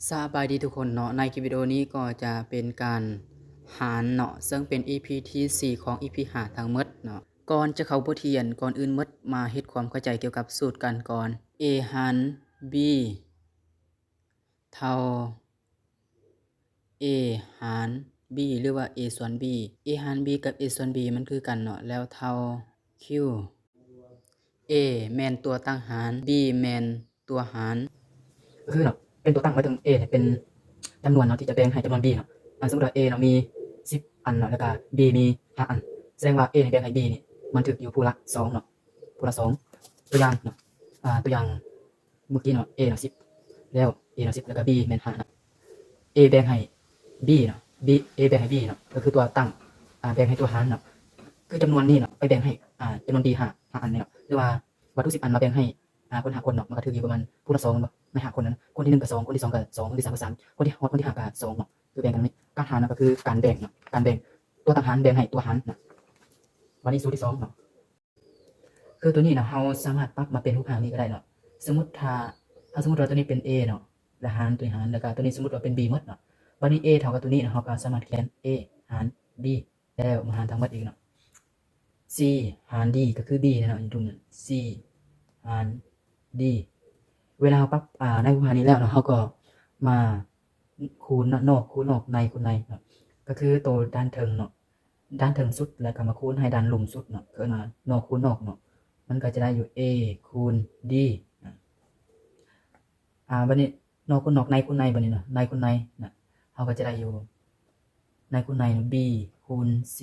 ສະບາຍດີທຸກຄົນເນາະ, ໃນຄລິບວິດີໂອນີ້ກໍຈະເປັນການຫານເນາະ, ເຊິ່ງເປັນອີພີທີສີ່ຂອງອີພີຫ້າທັງໝົດເນາະ. ກ່ອນຈະເຂົ້າບົດຮຽນ, ກ່ອນອື່ນໝົດມາເຮັດຄວາມເຂົ້າໃຈກ່ຽວກັບສູດກັນກ່ອນ. A ຫານ B ເທົ່າ A ຫານ B ຫຼືວ່າ A ສ່ວນ B. A ຫານ B ກັບ A ສ່ວນ B ມັນຄືກັນເນາະ, ແລ້ວເທົ່າ Q. A ແມ່ນຕົວຕັ້ງຫານ, B ແມ່ນຕົວຫານ. ກໍຄືເນາະ ເປັນຕົວຕັ້ງໝາຍເຖິງ A ເປັນຈຳນວນເນາະ ທີ່ຈະແບ່ງໃຫ້ຈຳນວນ B ເນາະ. ອາ ສົມມຸດວ່າ A ເນາະມີສິບອັນເນາະ ແລ້ວກະ B ມີຫ້າອັນ, ສະແດງວ່າ A ນີ້ແບ່ງໃຫ້ B ນີ້ ມັນຖືກຢູ່ພູລະສອງເນາະ, ພູລະສອງ. ຕົວຢ່າງເນາະ ອາ ຕົວຢ່າງ ເມື່ອກີ້ເນາະ A ເນາະສິບ ແລ້ວ A ເນາະສິບ ແລ້ວກະ B ແມ່ນຫ້າເນາະ. A ແບ່ງໃຫ້ B ເນາະ B A ແບ່ງໃຫ້ B ເນາະ ກໍຄືຕົວຕັ້ງ ອາ ແບ່ງໃຫ້ຕົວຫານເນາະ, ຄືຈຳນວນນີ້ເນາະ ໄປແບ່ງໃຫ້ ອາ ຈຳນວນ B ຫ້າ ຫ້າອັນນີ້ເນາະ. ຫຼືວ່າວັດຖຸສິບອັນມາແບ່ງໃຫ້ ອາ ຄົນຫ້າຄົນເນາະ, ມັນກໍຖືກຢູ່ປະມານພູລະສອງເນາະ ໃນຫ້າຄົນນັ້ນ. ຄົນທີໜຶ່ງກໍສອງ, ຄົນທີສອງກໍສອງ, ຄົນທີສາມກໍສາມ, ຄົນທີ່ຮອດຄົນທີຫ້າກໍສອງເນາະ. ຄືແບ່ງກັນນີ້ ການຫານເນາະ ກໍຄືການແບ່ງເນາະ, ການແບ່ງ ຕົວຕັ້ງຫານແບ່ງໃຫ້ຕົວຫານເນາະ. ບັດນີ້ສູດທີສອງເນາະ ຄືຕົວນີ້ນະ ເຮົາສາມາດປັບມາເປັນຮູບຮ່າງນີ້ກໍໄດ້ເນາະ. ສົມມຸດຖ້າ ຖ້າສົມມຸດວ່າຕົວນີ້ເປັນ A ເນາະ ແລ້ວຫານຕົວນີ້ຫານ ແລ້ວກໍຕົວນີ້ສົມມຸດວ່າເປັນ B ໝົດເນາະ. ບັດນີ້ A ເທົ່າກັບຕົວນີ້ນະ ເຮົາກໍສາມາດຂຽນ A ຫານ B ແລ້ວມາຫານທັງໝົດອີກເນາະ. C ຫານ D ກໍຄື B ນີ້ເນາະ ຢູ່ຕາມນັ້ນ C ຫານ D. ເວລາເຮົາປັບ ອາ ໃນຮູບຮ່າງນີ້ແລ້ວເນາະ ເຮົາກໍມາ ຄູນເນາະ ນອກຄູນນອກ ໃນຄູນໃນເນາະ, ກໍຄືໂຕດ້ານເທິງເນາະ ດ້ານເທິງສຸດ ແລ້ວກໍມາຄູນໃຫ້ດ້ານລຸ່ມສຸດເນາະ, ເອີ້ນວ່ານອກຄູນນອກເນາະ. ມັນກໍຈະໄດ້ຢູ່ A ຄູນ D ນະ. ອາ ບັດນີ້ນອກຄູນນອກ ໃນຄູນໃນ ບັດນີ້ເນາະ ໃນຄູນໃນນະ ເຮົາກໍຈະໄດ້ຢູ່ໃນຄູນໃນ B ຄູນ C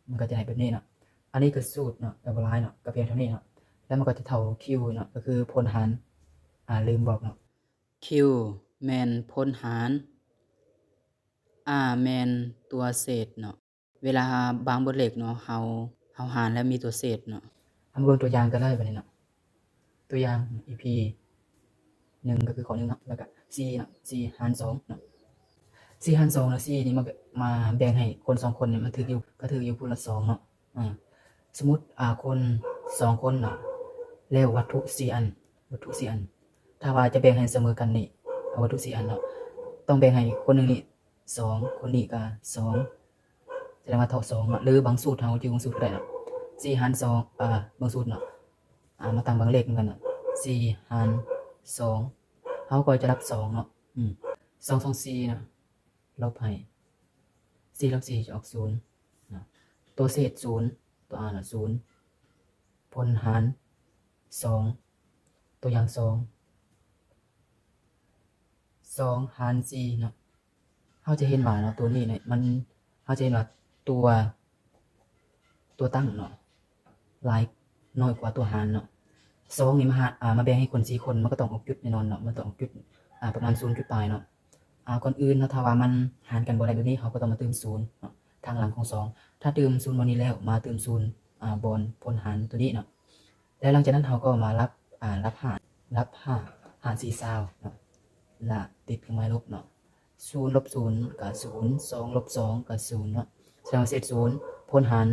ມັນກໍຈະໄດ້ແບບນີ້ເນາະ. ອັນນີ້ຄືສູດເນາະ ກໍບໍ່ຫຼາຍເນາະ ກໍພຽງເທົ່ານີ້ເນາະ. ແລ້ວມັນກໍຈະເທົ່າ Q ເນາະ ກໍຄືຜົນຫານ ອາ ລືມບອກເນາະ. Q ແມ່ນຜົນຫານ, R ແມ່ນຕົວເສດເນາະ. ເວລາບາງບົດເລກເນາະ ເຮົາ ເຮົາຫານແລ້ວມີຕົວເສດເນາະ. ເຮົາມາເບິ່ງຕົວຢ່າງກັນເລີຍບັດນີ້ເນາະ. ຕົວຢ່າງ ອີພີໜຶ່ງ ກໍຄືຂໍ້ໜຶ່ງເນາະ ແລ້ວກໍສີ່ເນາະ ສີ່ຫານສອງເນາະ. ສີ່ຫານສອງແລ້ວສີ່ນີ້ມາ ມາແບ່ງໃຫ້ຄົນສອງຄົນນີ້ ມັນຖືກຢູ່ ກໍຖືກຢູ່ຜູ້ລະສອງເນາະ. ອາ ສົມມຸດ ອາ ຄົນສອງຄົນເນາະ ແລ້ວວັດຖຸສີ່ອັນ ວັດຖຸສີ່ອັນ ຖ້າວ່າຈະແບ່ງໃຫ້ສະເໝີກັນນີ້ ເອົາວັດຖຸສີ່ອັນເນາະ ຕ້ອງແບ່ງໃຫ້ຄົນໜຶ່ງນີ້ສອງ ຄົນນີ້ກໍສອງ ສະແດງວ່າເທົ່າສອງເນາະ. ຫຼືບາງສູດເຮົາຈື່ບາງສູດກໍໄດ້ເນາະ ສີ່ຫານສອງ ອາ ບາງສູດເນາະ ອາ ມາຕັ້ງບາງເລກນຳກັນເນາະ ສີ່ຫານສອງ ເຮົາກໍຈະລັບສອງເນາະ. ອືມ ສອງ ສອງ ສີ່ເນາະ ລົບໃຫ້ ສີ່ ລົບ ສີ່ ຈະອອກສູນເນາະ ຕົວເສດສູນ ຕົວ R ນະສູນ ຜົນຫານສອງ ຕົວຢ່າງສອງ ສອງຫານສີ່ເນາະ. ເຮົາຈະເຫັນວ່າເນາະ ຕົວນີ້ເນາະ ມັນ ເຮົາຈະເຫັນວ່າຕົວ ຕົວຕັ້ງເນາະ ຫຼາຍ ນ້ອຍກວ່າຕົວຫານເນາະ. ສອງນີ້ມາຫາ ອາ ມາແບ່ງໃຫ້ຄົນສີ່ຄົນ ມັນກໍຕ້ອງອອກຈຸດແນ່ນອນເນາະ ມັນຕ້ອງອອກຈຸດ ອາ ປະມານສູນຈຸດປາຍເນາະ. ອາ ກ່ອນອື່ນເນາະ ຖ້າວ່າມັນຫານກັນບໍ່ໄດ້ແບບນີ້ ເຮົາກໍຕ້ອງມາຕື່ມສູນເນາະ ທາງຫຼັງຂອງສອງ. ຖ້າຕື່ມສູນບ່ອນນີ້ແລ້ວ ມາຕື່ມສູນ ອາ ບ່ອນຜົນຫານຕົວນີ້ເນາະ. ແລ້ວຫຼັງຈາກນັ້ນເຮົາກໍມາລັບ ອາ ລັບຫ້າ ລັບຫ້າ ຫ້າ ສີ່ ຊາວເນາະ ລະຕິດເຄື່ອງໝາຍລົບເນາະ. ສູນລົບສູນກໍສູນ ສອງລົບສອງກໍສູນເນາະ ສະແດງວ່າເສດສູນ ຜົນຫານ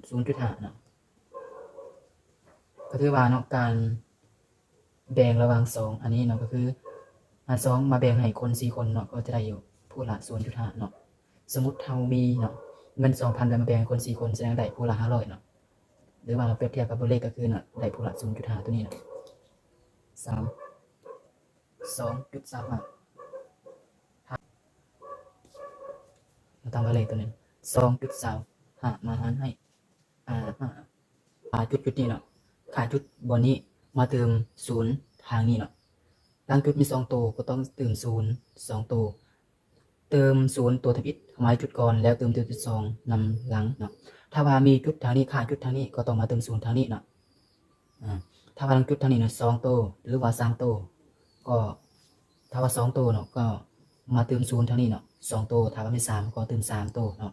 ສູນຈຸດຫ້າເນາະ. ກໍຖືວ່າເນາະ ການແບ່ງລະຫວ່າງສອງອັນນີ້ເນາະ ກໍຄື ອາ ສອງມາແບ່ງໃຫ້ຄົນສີ່ຄົນເນາະ ກໍຈະໄດ້ຢູ່ຜູ້ລະສູນຈຸດຫ້າເນາະ. ສົມມຸດເຮົາມີເນາະ ເງິນສອງພັນ ແລ້ວມາແບ່ງໃຫ້ຄົນສີ່ຄົນ ສະແດງໄດ້ຜູ້ລະຫ້າຮ້ອຍເນາະ. ຫຼືວ່າເຮົາປຽບທຽບກັບຕົວເລກກໍຄືເນາະ ໄດ້ຜູ້ລະສູນຈຸດຫ້າຕົວນີ້ເນາະ ສາມ ສອງຈຸດສາມຫ້າ ມາຕັ້ງເອົາເລກຕົວນີ້ ສອງຈຸດສາມຫ້າ ມາຫານໃຫ້ ອາ ຫ້າ ອາ ຈຸດຈຸດນີ້ເນາະ ຄ່າຈຸດບ່ອນນີ້ ມາຕື່ມສູນທາງນີ້ເນາະ. ຫຼັງຈຸດມີສອງໂຕ ກໍຕ້ອງຕື່ມສູນສອງໂຕ. ເຕີມສູນຕົວທຳອິດເຂົ້າມາໃນຈຸດກ່ອນ ແລ້ວເຕີມຕົວທີສອງນຳຫຼັງເນາະ. ຖ້າວ່າມີຈຸດທາງນີ້ ຄ່າຈຸດທາງນີ້ ກໍຕ້ອງມາເຕີມສູນທາງນີ້ເນາະ. ອາ ຖ້າວ່າຫຼັງຈຸດທາງນີ້ເນາະ ສອງໂຕ ຫຼືວ່າສາມໂຕ ກໍ ຖ້າວ່າສອງໂຕເນາະ ກໍມາຕື່ມສູນທາງນີ້ເນາະ ສອງໂຕ. ຖ້າວ່າມີສາມ ກໍຕື່ມສາມໂຕເນາະ.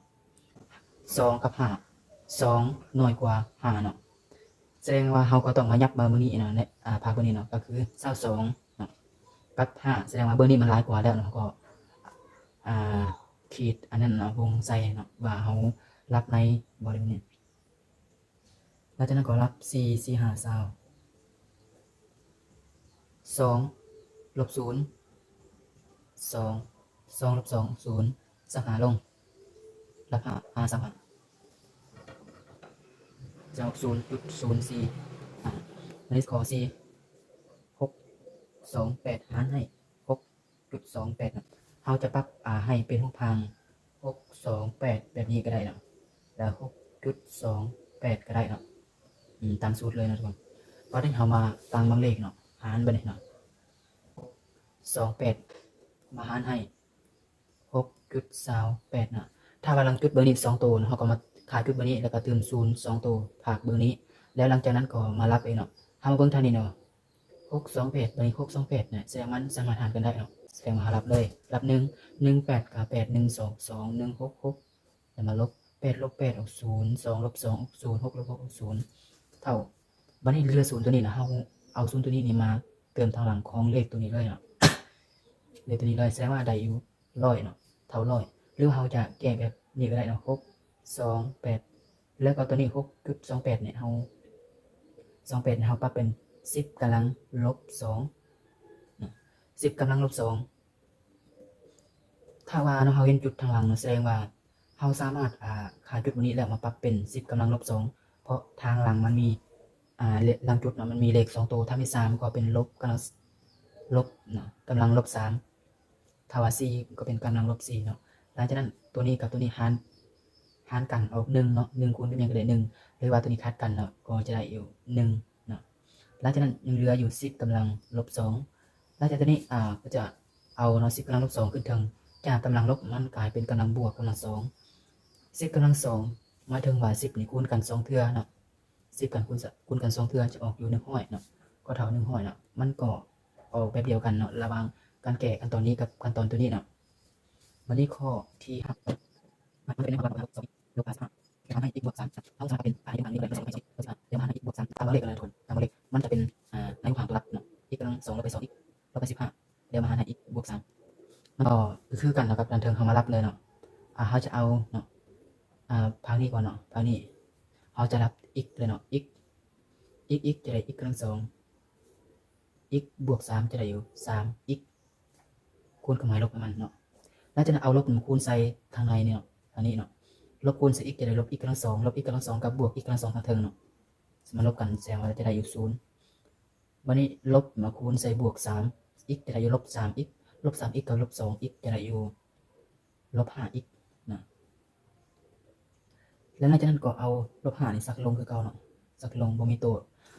ສອງກັບຫ້າ ສອງນ້ອຍກວ່າຫ້າເນາະ ສະແດງວ່າເຮົາກໍຕ້ອງມາຫຍັບມາເບິ່ງນີ້ເນາະ ໃນ ອາ ພາກເບິ່ງນີ້ເນາະ ກໍຄືຊາວສອງເນາະ ກັບຫ້າ ສະແດງວ່າເບິ່ງນີ້ມັນຫຼາຍກວ່າແລ້ວເນາະ ເຮົາກໍ ອາ ຂີດອັນນັ້ນເນາະ ວົງໃສ່ເນາະ ວ່າເຮົາລັບໃນບໍລິເວນນີ້. ຫຼັງຈາກນັ້ນກໍລັບສີ່ ສີ່ຫ້າຊາວ ສອງລົບສູນ ສອງ ສອງລົບສອງ ສູນ ສັບຫາລົງ ລັບຫ້າ ຫາສັບຫ້າ ຈະອອກ ສູນຈຸດສູນສີ່ຫ້າ. ອັນນີ້ຂໍ້ສີ່ ຫົກສອງແປດ ຫານໃຫ້ ຫົກຈຸດສອງແປດເນາະ ເຮົາຈະປັບ ອາ ໃຫ້ເປັນຮູບຮ່າງ ຫົກສອງແປດ ແບບນີ້ກໍໄດ້ເນາະ ແລ້ວ ຫົກຈຸດສອງແປດ ກໍໄດ້ເນາະ ອືມ ຕາມສູດເລີຍເນາະທຸກຄົນ. ບັດນີ້ເຮົາມາຕັ້ງບາງເລກເນາະ ຫານບັດນີ້ເນາະ ສອງແປດ ມາຫານໃຫ້ ຫົກຈຸດຊາວແປດເນາະ. ຖ້າວ່າຫຼັງຈຸດເບີນີ້ສອງໂຕເນາະ ເຮົາກໍມາຂາຍຈຸດເບີນີ້ ແລ້ວກໍຕື່ມສູນສອງໂຕພາກເບີນີ້ ແລ້ວຫຼັງຈາກນັ້ນກໍມາລັບເອງເນາະ. ເຮົາມາເບິ່ງທາງນີ້ເນາະ ຫົກສອງແປດ ບັດນີ້ ຫົກສອງແປດ ເນຍ ສະແດງມັນສາມາດຫານກັນໄດ້ເນາະ ສະແດງວ່າເຮົາລັບເລີຍ ລັບໜຶ່ງ ໜຶ່ງແປດ ກໍແປດ ໜຶ່ງສອງ ສອງ ໜຶ່ງ ຫົກ ຫົກ ແລ້ວມາລົບ ແປດລົບແປດ ອອກ ສູນ ສອງລົບສອງ ອອກ ສູນ ຫົກລົບຫົກ ອອກ ສູນ ເທົ່າ ບັດນີ້ເຫຼືອສູນຕົວນີ້ນະ ເຮົາເອົາສູນຕົວນີ້ນີ້ມາເຕີມທາງຫຼັງຂອງເລກຕົວນີ້ເລີຍເນາະ ເລກຕົວນີ້ເລີຍ ສະແດງວ່າໄດ້ຢູ່ຮ້ອຍເນາະ ເທົ່າຮ້ອຍ. ຫຼືວ່າເຮົາຈະແກ້ແບບນີ້ກໍໄດ້ເນາະ ຫົກສອງແປດ ແລ້ວກໍຕົວນີ້ ຫົກຈຸດສອງແປດ ນີ້ ເຮົາ ສອງແປດ ນີ້ ເຮົາປັບເປັນ ສິບກຳລັງລົບສອງເນາະ ສິບກຳລັງລົບສອງ. ຖ້າວ່າເນາະ ເຮົາເຫັນຈຸດທາງຫຼັງເນາະ ສະແດງວ່າເຮົາສາມາດ ອ່າ ຂາຍຈຸດຕົວນີ້ແລ້ວມາປັບເປັນ ສິບກຳລັງລົບສອງ ເພາະທາງຫຼັງມັນມີ ອ່າ ເລ ຫຼັງຈຸດເນາະ ມັນມີເລກສອງໂຕ ຖ້າມີສາມກໍເປັນລົບກຳລັງ ລົບເນາະ ກຳລັງລົບສາມ ຖ້າວ່າສີ່ກໍເປັນກຳລັງລົບສີ່ເນາະ. ຫຼັງຈາກນັ້ນຕົວນີ້ກັບຕົວນີ້ຫານ ຫານກັນອອກໜຶ່ງເນາະ ໜຶ່ງຄູນກັບຫຍັງກໍໄດ້ໜຶ່ງ ຫຼືວ່າຕົວນີ້ຂັດກັນເນາະ ກໍຈະໄດ້ຢູ່ໜຶ່ງເນາະ. ຫຼັງຈາກນັ້ນຍັງເຫຼືອຢູ່ສິບກຳລັງລົບສອງ. ຫຼັງຈາກຕົວນີ້ ອ່າ ກໍຈະເອົາເນາະ ສິບກຳລັງລົບສອງຂຶ້ນເທິງ ຈາກກຳລັງລົບມັນກາຍເປັນກຳລັງບວກກຳລັງສອງ ສິບກຳລັງສອງ ໝາຍເຖິງວ່າສິບນີ້ຄູນກັນສອງເທື່ອເນາະ ສິບກັນຄູນ ຄູນກັນສອງເທື່ອຈະອອກຢູ່ໜຶ່ງຮ້ອຍເນາະ ກໍເທົ່າໜຶ່ງຮ້ອຍເນາະ. ມັນກໍອອກແບບດຽວກັນເນາະ ລະຫວ່າງການແກ້ຂັ້ນຕອນນີ້ກັບຂັ້ນຕອນຕົວນີ້ເນາະ. ບັດນີ້ຂໍ້ທີຫ້າ ມັນເປັນໃນຄວາມວ່າເຮົາສອງລົບຫ້າສິບຫ້າ ແລ້ວມາໃຫ້ x ບວກສາມ ເຮົາສາມາດເປັນ x ບວກສາມ ແລ້ວມາໃຫ້ x ບວກສາມ ແລ້ວມາໃຫ້ x ບວກສາມ ຕາມເລກເລີຍທຸກຄົນ ຕາມເລກ ມັນຈະເປັນ ອ່າ ໃນຮູບຮ່າງຕົວລັບເນາະ x ກຳລັງສອງລົບໄປສອງ x ລົບໄປສິບຫ້າ ແລ້ວມາຫານໃຫ້ x ບວກສາມ ມັນກໍຄືກັນເນາະ ກັບອັນເທິງເຮົາມາລັບເລີຍເນາະ. ອ່າ ເຮົາຈະເອົາເນາະ ອ່າ ພາກນີ້ກ່ອນເນາະ ພາກນີ້ເຮົາຈະລັບ x ເລີຍເນາະ x x x ຈະໄດ້ x ກຳລັງສອງ x ບວກສາມຈະໄດ້ຢູ່ສາມ x ຄູນເຄື່ອງໝາຍລົບໃຫ້ມັນເນາະ. ຫຼັງຈາກນັ້ນເອົາລົບມາຄູນໃສ່ທາງໃນນີ້ເນາະ ທາງນີ້ເນາະ ລົບຄູນໃສ່ x ຈະໄດ້ລົບ x ກຳລັງສອງ ລົບ x ກຳລັງສອງກັບບວກ x ກຳລັງສອງທາງເທິງເນາະ ມາລົບກັນ ສະແດງວ່າຈະໄດ້ຢູ່ສູນ. ບັດນີ້ລົບມາຄູນໃສ່ບວກສາມ x ຈະໄດ້ຢູ່ລົບສາມ x ລົບສາມ x ກັບລົບສອງ x ຈະໄດ້ຢູ່ລົບຫ້າ x ນະ. ແລ້ວຫຼັງຈາກນັ້ນກໍເອົາລົບຫ້ານີ້ສັກລົງຄືເກົ່າເນາະ ສັກລົງ ບໍ່ມີໂຕ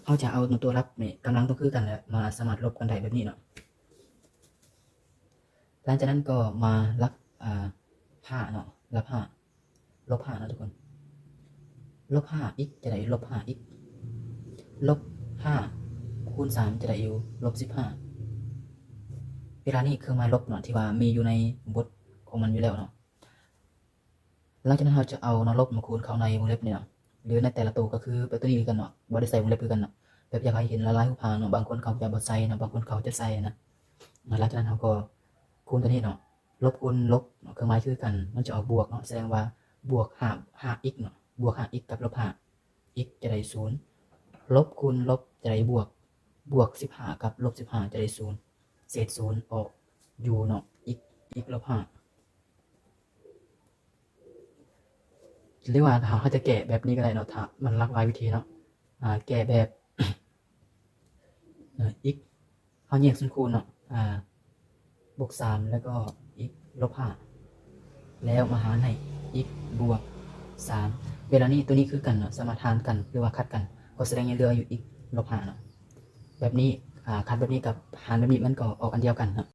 ເຮົາຈະເອົາຕົວລັບນີ້ ກຳລັງຕ້ອງຄືກັນແຫຼະ ມາສາມາດລົບກັນໄດ້ແບບນີ້ເນາະ. ຫຼັງຈາກນັ້ນກໍມາລັບ ອ່າ ຫ້າເນາະ ລັບຫ້າ ລົບຫ້າເນາະທຸກຄົນ ລົບຫ້າ x ຈະໄດ້ລົບຫ້າ x ລົບຫ້າຄູນສາມຈະໄດ້ຢູ່ລົບສິບຫ້າ. ເວລານີ້ເຄື່ອງໝາຍລົບເນາະ ທີ່ວ່າມີຢູ່ໃນບົດຂອງມັນຢູ່ແລ້ວເນາະ. ຫຼັງຈາກນັ້ນເຮົາຈະເອົາເນາະລົບມາຄູນເຂົ້າໃນວົງເລັບນີ້ເນາະ ຫຼືໃນແຕ່ລະໂຕກໍຄືແບບຕົວນີ້ຄືກັນເນາະ ບໍ່ໄດ້ໃສ່ວົງເລັບຄືກັນເນາະ ແບບຢາກໃຫ້ເຫັນຫຼາຍໆຮູບຮ່າງເນາະ ບາງຄົນເຂົາຈະບໍ່ໃສ່ເນາະ ບາງຄົນເຂົາຈະໃສ່ນະ. ຫຼັງຈາກນັ້ນເຮົາກໍຄູນຕົວນີ້ເນາະ ລົບຄູນລົບເນາະ ເຄື່ອງໝາຍຄືກັນ ມັນຈະອອກບວກເນາະ ສະແດງວ່າບວກຫ້າ ຫ້າ x ເນາະ ບວກຫ້າ x ກັບລົບຫ້າ x ຈະໄດ້ສູນ ລົບຄູນລົບຈະໄດ້ບວກ ບວກສິບຫ້າກັບລົບສິບຫ້າຈະໄດ້ສູນ ເສດສູນອອກຢູ່ເນາະ x x ລົບຫ້າ. ຫຼືວ່າເຮົາ ເຮົາຈະແກ້ແບບນີ້ກໍໄດ້ເນາະ ຖ້າມັນຫຼາກຫຼາຍວິທີເນາະ ອ່າ ແກ້ແບບ x ເຮົາແຍກສ່ວນຄູນເນາະ ອ່າ ບວກສາມ ແລ້ວກໍ x ລົບຫ້າ ແລ້ວມາຫານໃຫ້ x ບວກສາມ. ເວລານີ້ຕົວນີ້ຄືກັນເນາະ ສາມາດຫານກັນ ຫຼືວ່າຂັດກັນ ກໍສະແດງຍັງເຫຼືອຢູ່ x ລົບຫ້າເນາະ. ແບບນີ້ ອ່າ ຂັດແບບນີ້ກັບຫານແບບນີ້ ມັນກໍອອກອັນດຽວກັນເນາະ.